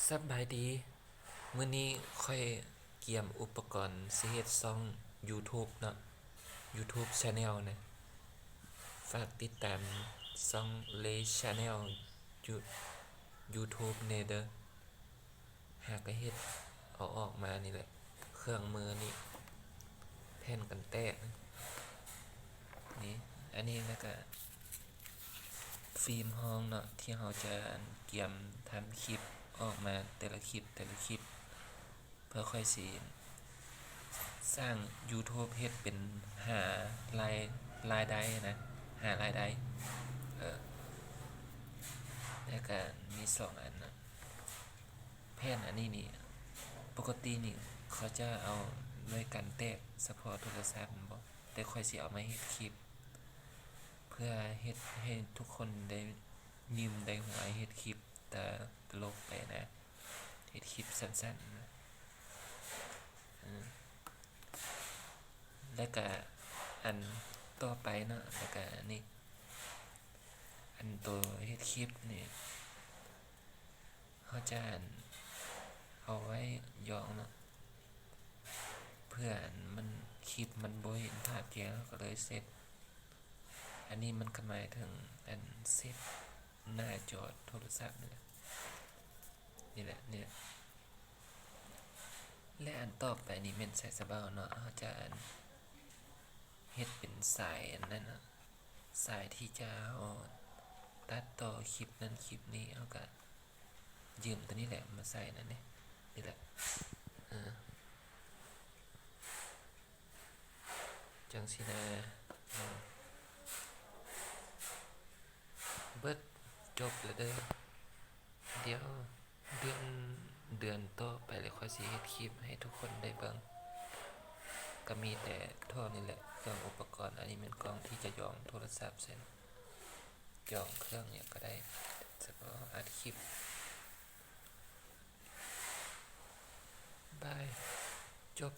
ສະບາຍດີ, ມື້ນີ້ຂ້ອຍກຽມອຸປະກອນຊິເຮັດຊ່ອງ YouTube ເນາະ, YouTube Channel ນະ. ຝາກຕິດຕາມຊ່ອງ Lay Channel You- YouTube ແດ່ເດີ. ຫາກະເຮັດເອົາອອກມານີ້ແຫຼະ, ເຄື່ອງມືນີ້ ແຜ່ນກັນແຕກນີ້, ອັນນີ້ ແລ້ວກະ ຟິມຮອງເນາະ ທີ່ເຮົາຈະກຽມທຳຄລິບອອກມາແຕ່ລະຄລິບ ແຕ່ລະຄລິບ ເພື່ອຂ້ອຍຊິສ້າງ YouTube ເຮັດເປັນຫາລາຍ ລາຍໄດ້ນະ, ຫາລາຍໄດ້ ເອີ ແລ້ວກະມີສອງອັນນະ. ແຜ່ນອັນນີ້ນີ້ ປົກກະຕິນີ້ເຂົາຈະເອົາໄວ້ກັນແຕກສະເພາະໂທລະສັບແມ່ນບໍ່, ແຕ່ຂ້ອຍຊິເອົາມາເຮັດຄລິບ ເພື່ອເຮັດໃຫ້ທຸກຄົນໄດ້ຍິ້ມໄດ້ຫົວ ເຮັດຄລິບຕະ ຕະຫຼົກໄປນະ, ເຮັດຄລິບສັ້ນໆນະ. ເອີ ແລ້ວກະອັນຕໍ່ໄປເນາະ, ແລ້ວກະອັນນີ້ ອັນໂຕເຮັດຄລິບນີ້ ເຮົາຈະອັນເອົາໄວ້ຢອງເນາະ ເພື່ອອັນມັນ ຄລິບມັນບໍ່ເຫັນພາບແຈ້ງ ເຮົາກະເລີຍເຊັດ. ອັນນີ້ມັນກະໝາຍເຖິງອັນເຊັດໜ້າຈໍໂທລະສັບນີ້ແຫຼະ, ນີ້ແຫຼະ ນີ້ແຫຼະ. ແລະອັນຕໍ່ໄປນີ້ແມ່ນສາຍສະເບົາເນາະ, ເຮົາຈະອັນເຮັດເປັນສາຍອັນນັ້ນເນາະ, ສາຍທີ່ຈະເອົາຕັດຕໍ່ຄລິບນັ້ນຄລິບນີ້, ເຮົາກະຢືມໂຕນີ້ແຫຼະມາໃສ່ນັ້ນເດ້, ນີ້ແຫຼະ ເອີ ຈັ່ງຊີ້ນະ. ເອີ ເບິດ ຈົບແລ້ວເດີ. ດຽວເດືອນ ເດືອນຕໍ່ໄປແລ້ວຂ້ອຍຊິເຮັດຄລິບໃຫ້ທຸກຄົນໄດ້ເບິ່ງ. ກະມີແຕ່ທໍ່ນີ້ແຫຼະ ເຄື່ອງອຸປະກອນ. ອັນນີ້ແມ່ນກ້ອງທີ່ຈະຢອງໂທລະສັບໃສ່, ຢອງເຄື່ອງຫຍັງກະໄດ້ ສະເພາະອັດຄລິບ. ບາຍ ຈົບ.